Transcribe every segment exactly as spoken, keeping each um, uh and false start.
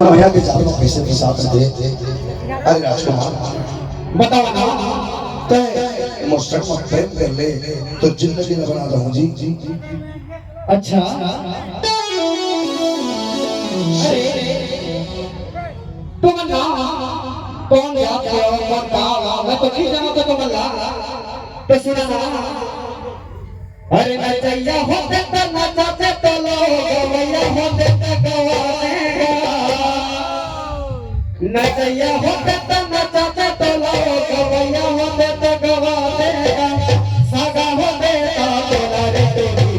भैया के जाल में पैसे फंसा कर दे। अरे राजकुमार, बताओ ना, तय मोर संग में प्रेम कर ले तो जिंदगी न बना दूं जी। अच्छा, अरे तुमन ना कौन जात के हो, कौन का हो? मैं तो नहीं जानता तुमन ला। तो सुना ना। अरे नचैया होते त नचाते तो लोग, गवैया होते त गवा देगा। नचैया होते त नचाते तो लोग, गवैया होते त गवा देगा। सगा होते त तोला रे तोरी।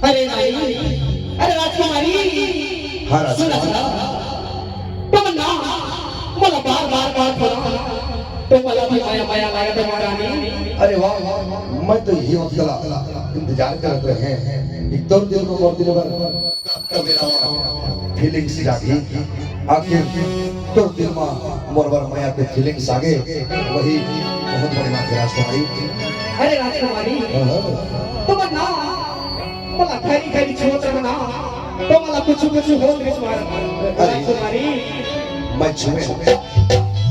अरे भाई, अरे राजकुमारी, हाँ, राजकुमारी। सुन ना, तुम ना, मोला बार बार बात बोला, तो मोला भी मया मया लागत हे महारानी। अरे वाह, मैं तो ये वक्त का इंतजार करत रहे हैं। एक दो दिन को मोर दिल भर का मेरा फीलिंग्स जागी। आखिर तोर दिल मा मोर बर मया के फीलिंग्स आगे, वही बहुत बड़ी बात है राजकुमारी। अरे राजकुमारी, हाँ। तुम ना मोला खरी खरी छुअत रहे ना, तो मोला कुछ कुछ होत रिहिस महाराज। अरे। राजकुमारी। मैं छुए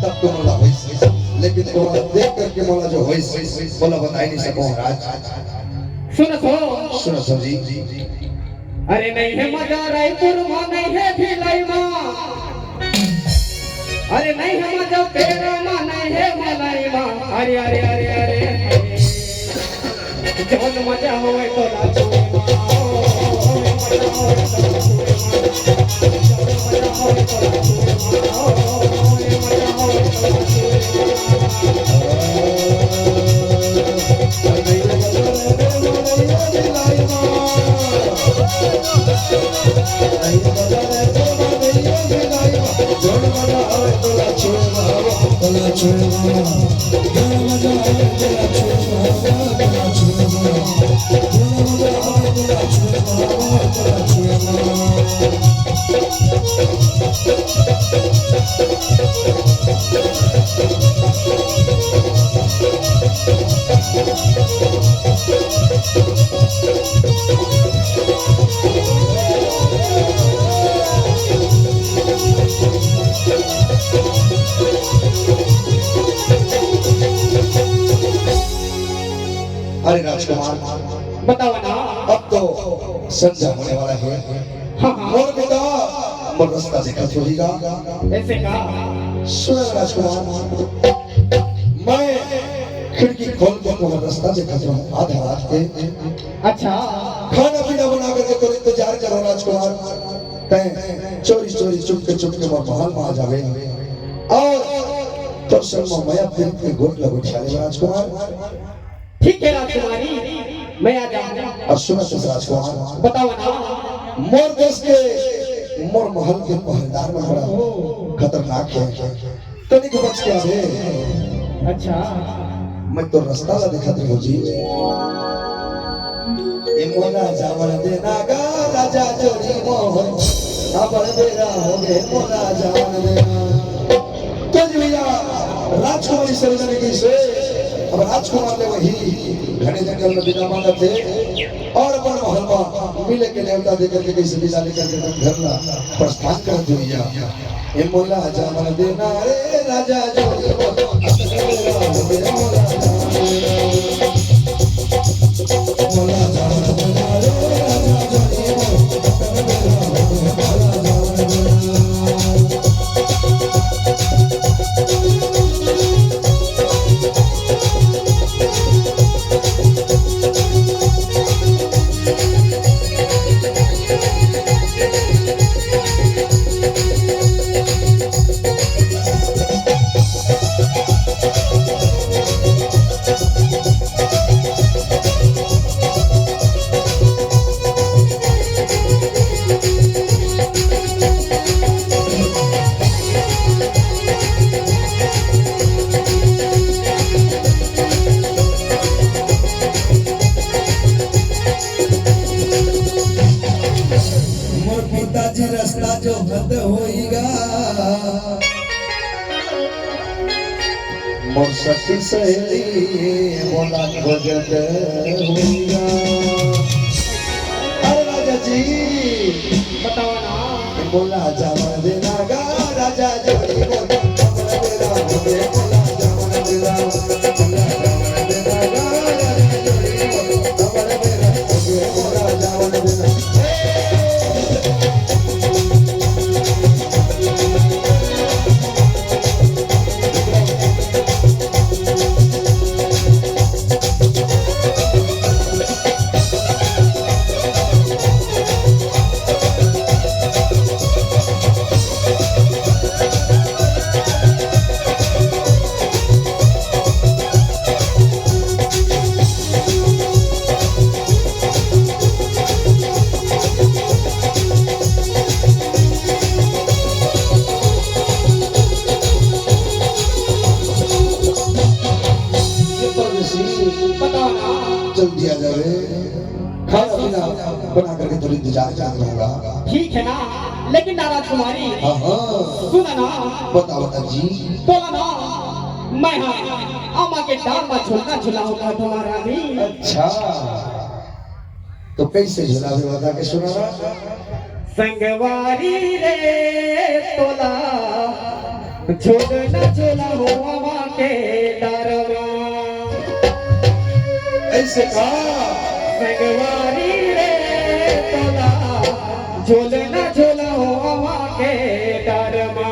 तब तो मोला होइस, लेकिन तोला देख करके मोला जो होइस, मोला बताई नहीं सकूं महाराज। सुन सो। सुन सो जी। अरे नहीं हे मजा रायपुर मा, नहीं हे भिलाई मा। अरे नहीं हे मजा पेड़ा मा, नहीं हे मलाई मा। अरे, अरे, अरे, अरे। जौन मजा होवे तोला छुए मा, ओ, मजा होवे तोला छुए मा। जौन मजा होवे तोला छुए मा, ओ, मजा होवे तोला छुए मा। अरे राजकुमार, बताओ ना। अब तो संध्या होने वाला है। हाँ, हाँ। मोर बेटा, मोर रास्ता देखत होही गा। ऐसे का? सुन राजकुमार, मैं खिड़की खोल के मोर रास्ता देखत रहूं आधा रात के। अच्छा। खाना पीना बना करके तोर इंतजार करो राजकुमार। तैं चोरी चोरी चुपके चुपके मोर महल मा आ जाबे अउ तोर संग मा मया प्रीत के गोठ ला गोठिया लेबे राजकुमार। ठीक है राजकुमारी, मैं आ जाऊंगा। अउ सुन तो राजकुमार, बताओ ना। मोर देश के, मोर महल के पहरेदार मन बड़ा खतरनाक हे। तनिक बच के आबे। अच्छा। मैं तो रस्ता ला देखत रहूं जी। ए मोला जावन देना गा राजा जोड़ी मोहन, अबड़ बेरा होगे मोला जावन देना। तो जी भैया, राजकुमारी सरोजना ने कहिसे, अब राजकुमार ले वही घने जंगल में बिदा मांगत हे अउ अपन महल म मिले के नेवता देकर के कहिसे बिदा लेकर के अपन घर ला प्रस्थान करत हे भैया। ए मोला जावन देना रे राजा जोड़ी मोहन, ए मोला जावन देना। मोला जावन देना रे राजा जोड़ी मोहन, ए मोला जावन देना। मोर पिताजी रस्ता जोहत होइगा, मोर सखी सहेली मोला खोजत होइगा। अरे राजा जी, बताओ ना। मोला जावन देना गा राजा जोड़ी मोहन, अबड़ बेरा होगे मोला जावन देना। मोला जावन देना गा राजा जोड़ी मोहन, अबड़ बेरा होगे मोला जावन देना। ये परदेसी, बताओ ना। जल्दी आ जा रे। खाना पीना बना करके थोड़ी इंतजार कर लूंगा। ठीक है ना, लेकिन ना राजकुमारी। हाँ, हाँ। सुना ना। बता, बता जी। बोला ना, मैं हाँ अम्मा के डाल में झुलना झुलाऊंगा तुम्हारा भी। अच्छा, तो कैसे झुलावे, बता के सुना ना। संगवारी रे तोला झुलना झुलाऊं अम्मा के डार मा। ऐसे का? संगवारी रे तोला झुलना झुलाऊं अम्मा के डार मा।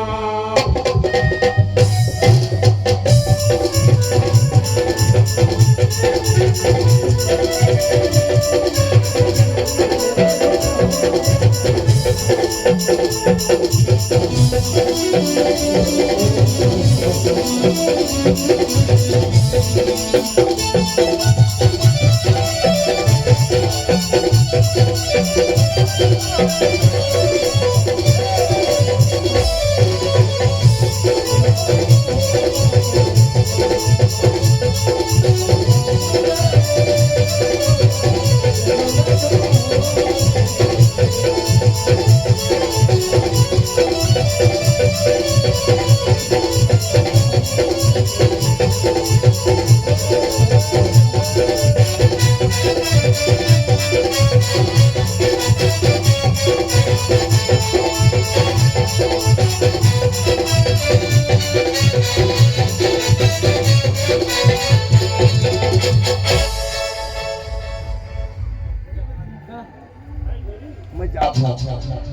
मैं जात हूँ।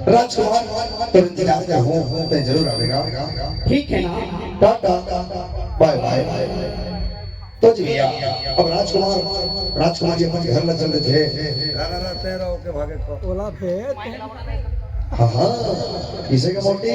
राजकुमार, तोर इंतजार में हूँ, तैं जरूर आवेगा। ठीक है ना? टाटा, बाय बाय। तो जी भैया, अब राजकुमार, राजकुमार जी अपन घर ला चल देथे। ओला भेज। हाँ, हाँ, किसे के मोटी?